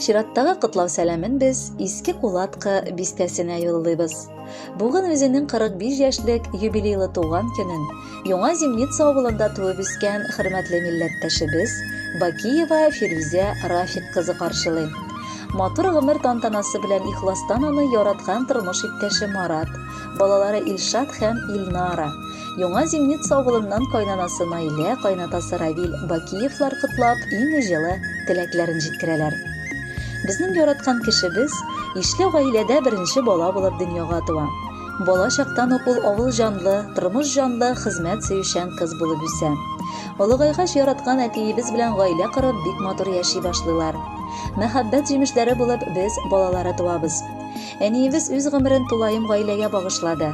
Чираттагы котлау сәламен без Иске Кулаткы бистәсенә юллыйбыз. Бүген үзенең 45 яшьлек юбилейлы туган көнен Яңа Зимница авылында туып үскән хөрмәтле милләттәшебез Бакиева Фирүзә Рафик кызы каршылый. Матур гомер тантанасы белән ихластан аны яраткан тормыш иптәше Марат, балалары Илшат һәм Илнара, Яңа Зимница авылыннан кайнанасы Наилә, кайнатасы Равил Бакиевлар котлап, иң җылы теләкләрен җиткерәләр. Безнең яраткан кешебез ишле гаиләдә беренче бала булып дөньяга туа. Бала чактан ук ул авыл җанлы, тормыш җанлы, хезмәт сөючән кыз булып үсә. Олыгайгач яраткан әтиебез белән гаилә корып бик матур яши башлыйлар. Мәхәббәт җимешләре булып без балалары туабыз. Әниебез үз гомерен тулаем гаиләгә багышлады.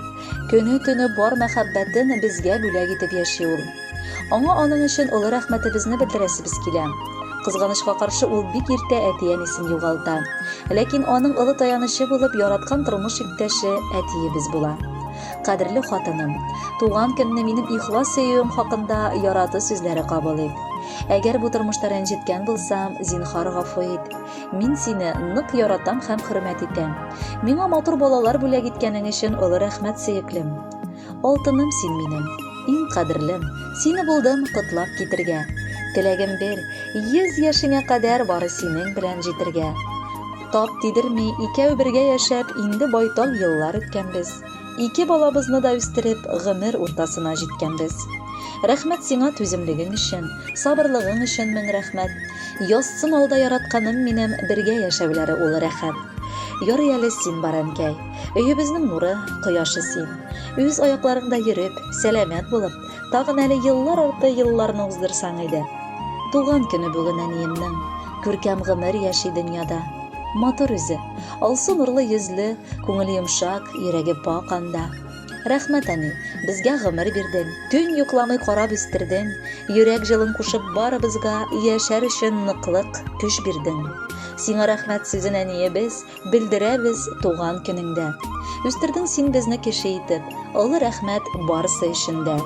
Көне-төне бар мәхәббәтен безгә бүләк итеп яши ул. Аңа аның өчен олы рәхмәтебезне белдерәсебез килә. Кызганычка каршы, ул бик иртә әти-әнисен югалта. Ләкин аның олы таянычы булып яраткан тормыш иптәше әтиебез була. Кадерле хатыным, туган көнне минем ихлас сөюем хакында ярату сүзләре кабул ит. Әгәр бу тормышта рәнҗеткән булсам, зинһар гафу ит. Мин сине нык яратам һәм хөрмәт итәм. Миңа матур балалар бүләк иткәнең өчен олы рәхмәт, сөеклем. Алтыным син минем, иң кадерлем, сине булдым котлап китергә. Теләгем бер, 100 яшеңә кадәр бары синең белән җитергә. Тап тидерми, икәү бергә яшәп, инде байтак еллар үткәнбез. Ике балабызны да үстереп, гомер уртасына җиткәнбез. Рәхмәт сиңа түземлегең өчен, сабырлыгың өчен мең рәхмәт. Язсын алда яратканым минем, бергә яшәүләре ул рәхәт. Ярый әле син бар, әнкәй. Өебезнең нуры, кояшы син. Үз аякларыңда йөреп, сәламәт булып, тагын әле еллар арты елларны уздырсаң иде. Туган көне бүген әниемнең. Күркәм гомер яши дөньяда. Матур үзе. Алсу нурлы йөзле, күңеле йомшак, йөрәге пакь анда. Рәхмәт, әни, безгә гомер бирдең, төн йокламый карап үстердең, йөрәк җылың кушып барыбызга яшәр өчен ныклык, көч бирдең. Сиңа рәхмәт сүзен, әниебез, белдерәбез туган көнеңдә. Үстердең син безне кеше итеп, олы рәхмәт барысы өчен дә.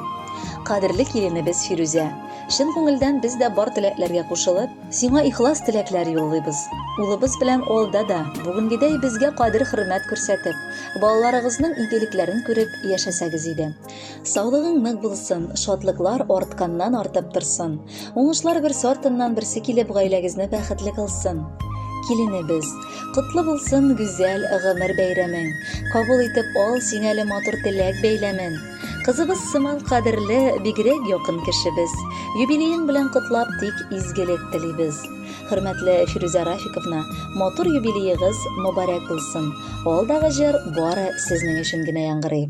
Кадерле киленебез Фирүзә, чын күңелдән без дә бар теләкләргә кушылып, Сиңа ихлас теләкләр юллыйбыз. Улыбыз белән алда да, бүгенгедәй безгә кадер-хөрмәт күрсәтеп, балаларыгызның игелекләрен күреп яшәсәгез иде. Саулыгың нык булсын, шатлыклар артканнан артып торсын. Уңышлар берсе артыннан берсе килеп гаиләгезне бәхетле кылсын. Киленебез, котлы булсын гүзәл гомер бәйрәмең. Кабул итеп ал син әле матур теләк бәйләмен. Кызыбыз сыман кадерле, бигрәк якын кешебез. Юбилеең белән котлап, тик изгелек телибез. Хөрмәтле Фирүзә Рафиковна, матур юбилеегыз мөбарәк булсын. Алдагы җыр бары сезнең өчен генә яңгырый.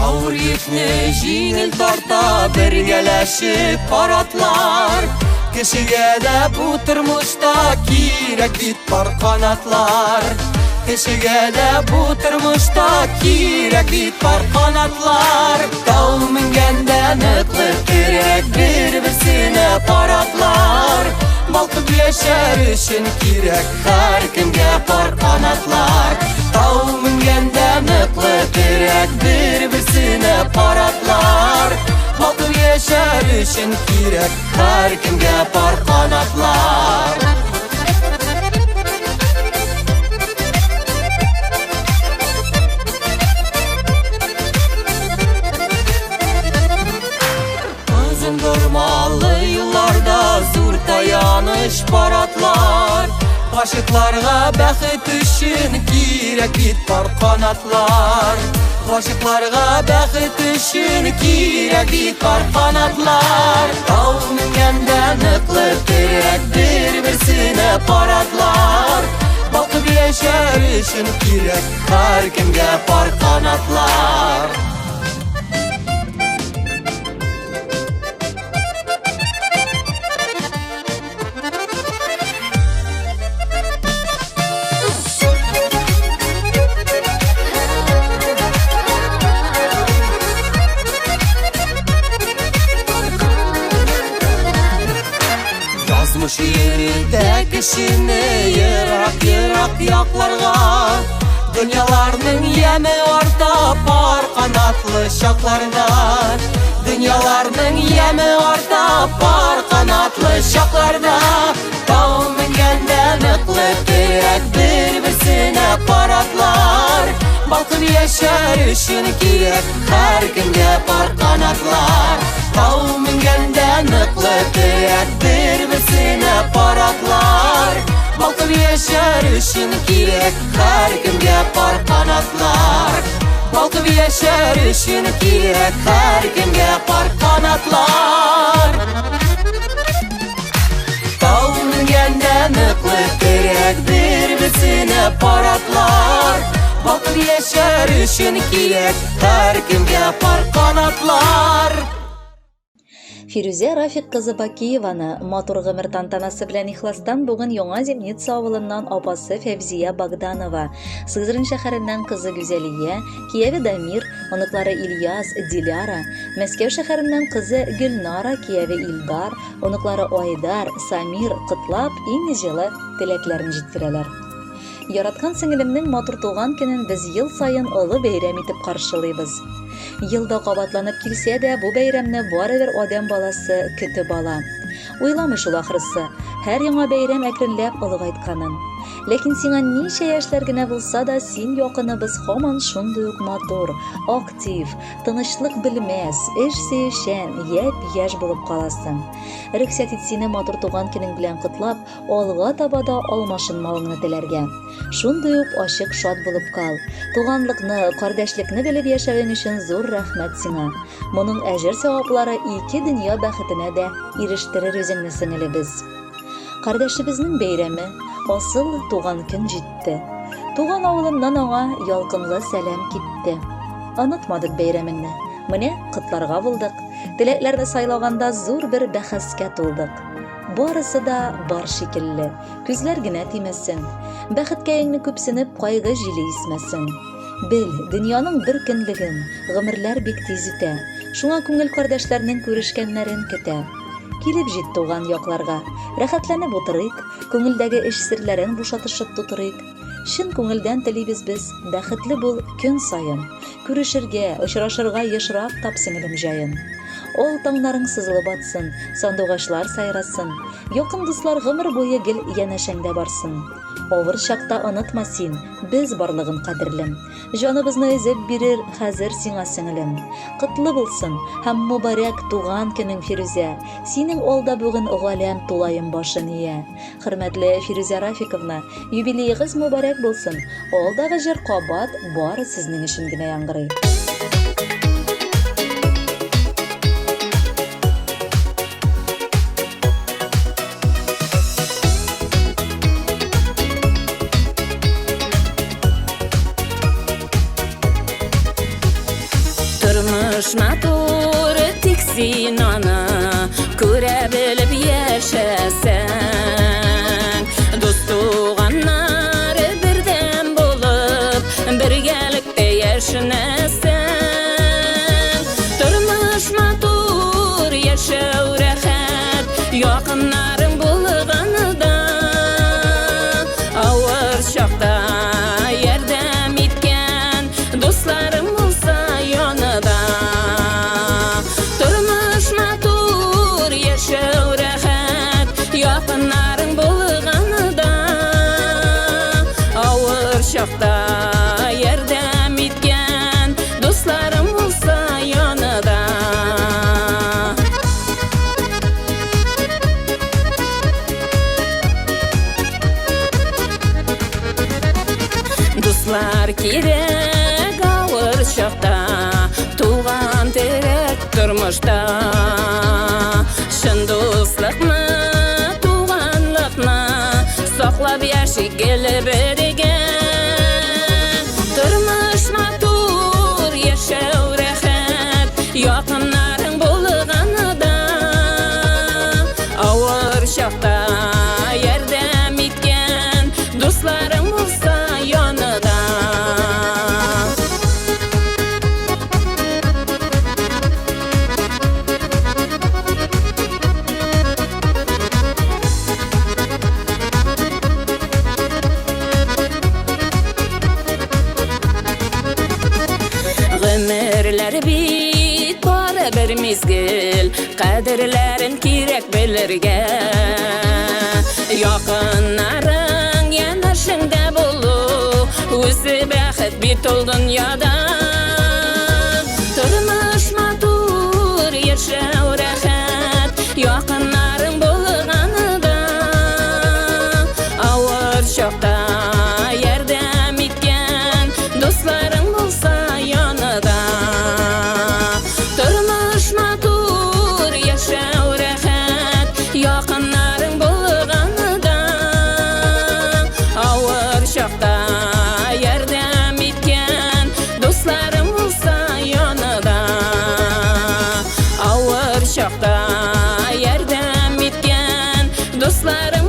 Авыр йөкне җиңел тарта бергәләшеп паратлар. Кешегә дә бу тормышта кирәк бит пар канатлар. Кешегә дә бу тормышта кирәк бит пар канатлар. Тау менгәндә ныклы терәк бер-берсенә паратлар. Балкып яшәр өчен кирәк һәркемгә пар канатлар. Тау менгәндә ныклы терәк бер-берсенә паратлар. Балкып яшәр өчен кирәк һәркемгә пар канатлар. Озын бормалы юлларда зур таяныч паратлар. Гашыкларга бәхет өчен кирәк бит пар канатлар. Гашыкларга бәхет өчен кирәк бит пар канатлар. Тау менгәндә ныклы терәк бер-берсенә паратлар. Балкып яшәр өчен кирәк һәркемгә пар канатлар. Язмыш йөртә кешене ерак-ерак якларга. Дөньяларның яме арта пар канатлы чакларда. Дөньяларның яме арта пар канатлы чакларда. Тау менгәндә ныклы терәк бер-берсенә паратлар. Балкып яшәр өчен кирәк һәркемгә пар канатлар. Тау менгәндә ныклы терәк бер-берсенә паратлар. Балкып яшәр өчен кирәк һәркемгә пар канатлар. Балкып яшәр өчен кирәк һәркемгә пар канатлар. Тау менгәндә ныклы терәк бер-берсенә паратлар. Балкып яшәр өчен кирәк һәркемгә пар канатлар. Фирүзә Рафик кызы Бакиеваны матур гомер тантанасы белән ихластан бүген Яңа Зимница авылыннан апасы Фәвзия Богданова, Сызрань шәһәреннән кызы Гүзәлия, кияве Дамир, оныклары Ильяс, Диляра, Мәскәү шәһәреннән кызы Гөлнара, кияве Илдар, оныклары Айдар, Самир котлап, иң җылы теләкләрен җиткерәләр. Яраткан сеңелемнең матур туган көнен без ел саен олы бәйрәм итеп каршылыйбыз. Елда кабатланып килсә дә, бу бәйрәмне барыбер адәм баласы көтеп ала. Уйламый шул ахрысы, һәр яңа бәйрәм әкренләп олыгайтканын. Ләкин сиңа ничә яшьләр генә булса да, син якыныбыз һаман шундый ук матур, актив, тынычлык белмәс, эш сөючән, япь-яшь булып каласың. Рөхсәт ит сине матур туган көнең белән котлап, Алга таба да алмашынмавыңны теләргә. Шундый ук ачык шат булып кал. Туганлыкны, кардәшлекне белеп яшәвең өчен зур рәхмәт сиңа. Моның әҗер-саваплары ике дөнья бәхетенә дә ирештерер үзеңне, сеңелебез. Кардәшебезнең бәйрәме, асыл туган көн җитте. Туган авылыннан аңа ялкынлы сәлам китте. Онытмадык бәйрәмеңне. Менә котларга булдык. Теләкләрне сайлаганда зур бер бәхәскә тулдык. Барысы да бар шикелле, күзләр генә тимәсен. Бәхеткәеңне күпсенеп, кайгы җиле исмәсен. Бел, дөньяның бер көнлеген, гомерләр бик тиз үтә. Шуңа күңел кардәшләрнең күрешкәннәрен көтә. Килеп җит туган якларга, рәхәтләнеп утырыйк, күңелдәге эч серләрен бушатышып тутырыйк. Чын күңелдән телибез без, бәхетле бул көн саен. Күрешергә, очрашырга ешрак тап, сеңелем җаен. Ал таңнарың сызылып атсын, сандугачлар сайрасын. Якын дуслар гомер буе гел янәшәңдә барсын. Авыр чакта онытма син, без барлыгын кадерлем. Җаныбызны өзеп бирер хәзер сиңа сеңелем. Котлы булсын һәм мөбарәк туган көнең, Фирүзә. Синең алда бүген галәм тулаем башын ия. Хөрмәтле Фирүзә Рафиковна, юбилеегыз мөбарәк булсын! Алдагы җыр кабат бары сезнең өчен генә яңгырый. Тормыш матур, тик син аны күрә белеп яшәсәң. Дус туганнар бердәм булып, бергәлектә яшәнәсәң. Тормыш матур, яшәү рәхәт, якыннарың булганда. Авыр чакта ярдәм иткән дусларың булса янында. Тормыш матур, яшәү рәхәт, якыннарың булганда. Авыр чакта ярдәм иткән дусларың булса янында. Дуслар кирәк авыр чакта, туган терәк тормышта. Чын дуслыкны, туганлыкны саклап яшик гел бергә. Тормыш матур, яшәү рәхәт, якыннарың булганда. Авыр чакта ярдәм иткән дусларың булса янында. мизгел, кадерләрен кирәк белергә. Якыннарың янәшеңдә булу, үзе бәхет бит ул дөньяда. Тормыш матур, яшәү рәхәт, якыннарың булганда. Авыр чакта ярдәм иткән дусларың булса янында. Тормыш матур, яшәү рәхәт, якыннарың булганда. Авыр чакта ярдәм иткән дусларың булса янында. Авыр чакта ярдәм иткән дусларың.